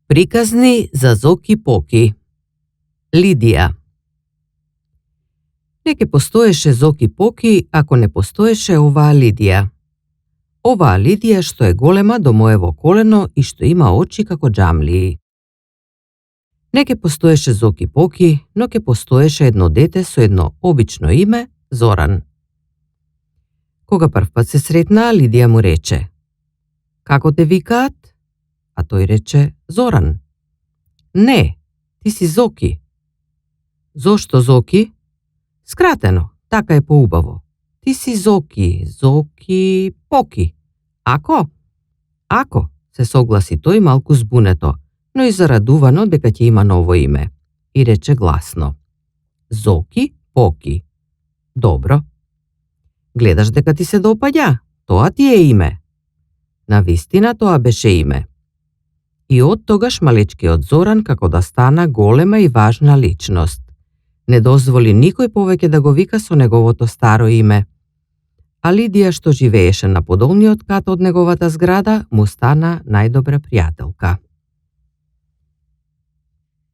Приказни за Зоки-Поки. Лидија. Не ке постоеше Зоки-Поки ако не постоеше оваа Лидија. Оваа Лидија што е голема до моево колено и што има очи како џамлии. Не ке постоеше Зоки-Поки, но ке постоеше едно дете со едно обично име Зоран. Кога првпат се сретнаа, Лидија му рече: "Како те викаат?" А тој рече: "Зоран." "Не, ти си Зоки." "Зошто Зоки?" "Скратено, така е поубаво. Ти си Зоки, Зоки-Поки. Ако?" "Ако," се согласи тој малку збунето, но и зарадувано дека ќе има ново име. И рече гласно: "Зоки-Поки. Добро. Гледаш дека ти се допаѓа? Тоа ти е име." Навистина тоа беше име. И од тогаш малечкиот Зоран како да стана голема и важна личност. Не дозволи никој повеќе да го вика со неговото старо име. А Лидија, што живееше на подолниот кат од неговата зграда, му стана најдобра пријателка.